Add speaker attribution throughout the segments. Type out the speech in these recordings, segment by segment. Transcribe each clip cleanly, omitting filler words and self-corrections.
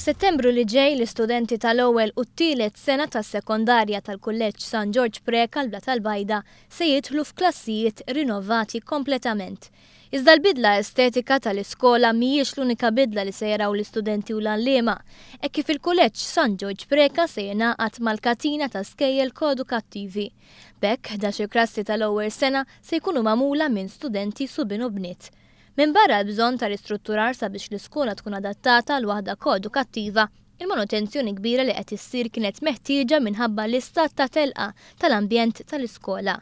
Speaker 1: F'Settembru li ġej l-istudenti tal-ewwel u t-tielet sena tas-sekondarja tal-Kulleġġ San Ġorġ Preca l-Blata l-Bajda se jidħlu f'klassijiet rinnovati kompletament. Iżda l-bidla estetika tal-iskola mhijiex l-unika bidla li se jaraw l-istudenti u l-għalliema, hekk kif il-Kulleġġ San Ġorġ Preca se jingħaqad mal-katina ta' skejjel koedukattivi. B'hekk, 11-il klassi tal-ewwel sena se jkunu magħmula minn studenti subien u bniet. Minbarra l-bżonn ta' ristrutturar sabiex l-iskola tkun adattata għal waħda koedukattiva, il-manutenzjoni kbira li qed issir kienet meħtieġa minħabba l-istat ta' telqa tal-ambjent tal-iskola.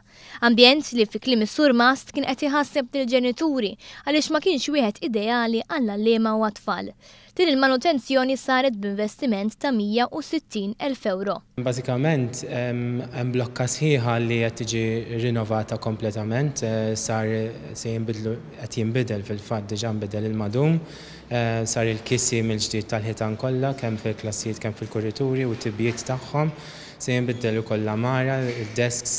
Speaker 1: Ambjent li fi kliem is-surmast kien qed iħasseb lill-ġenituri għaliex ma kienx wieħed ideali għall-għalliema u għat-tfal. Din il-manutenzjoni saret b'investiment ta' 160,000 ewro.
Speaker 2: Bażikament hemm blokka sħiħa li qed tiġi rinnovata kompletament, sar se jinbidlu qed jinbidel fil-fatt diġà nbidel il-madum, sar il-kisi mill-ġdid tal-ħitan kollha kemm fil-klassijiet kemm fil-kurituri u t-tibjiet tagħhom. Se jinbidel ukoll l-għamara, id-desks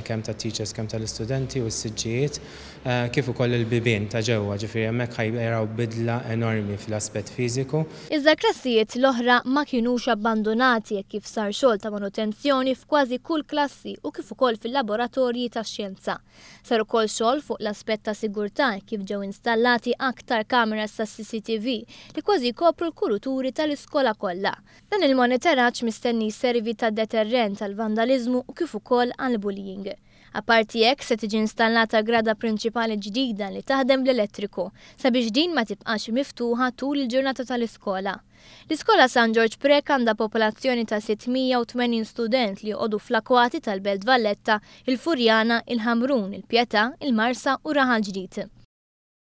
Speaker 2: kemm tat-teachers kemm tal-istudenti u s-siġġijiet. Kif ukoll il-bibien ta' ġewwa, ġifieri hemmhekk ħa jaraw bidla enormi fl-aspett fiżiku.
Speaker 1: Iżda l-klassijiet l-oħra ma kinux abbandunati hekk kif sar xogħol ta' manutenzjoni f'kważi kull klassi u kif ukoll fil-laboratorji tax-xjenza. Sar ukoll xogħol fuq l-aspett ta' sigurtà hekk kif ġew installati aktar kameras tas-CCTV li kważi jkopru l-kuruturi tal-iskola kollha. Dan il-monitoraġġ mistenni jservi ta' deterrent għall-vandaliżmu u kif ukoll għall-bullying. Apparti hekk, se tiġi installata grada prinċipali ġdida li taħdem bl-elettriku sabiex din ma tibqax miftuħa tul il-ġurnata tal-iskola. L-Iskola San Ġorġ Preca għandha popolazzjoni ta' 680 student li joqogħdu fl-akwati tal-Belt Valletta, il-Furjana, il-Ħamrun, il-Pietà, il-Marsa u Raħal Ġdid.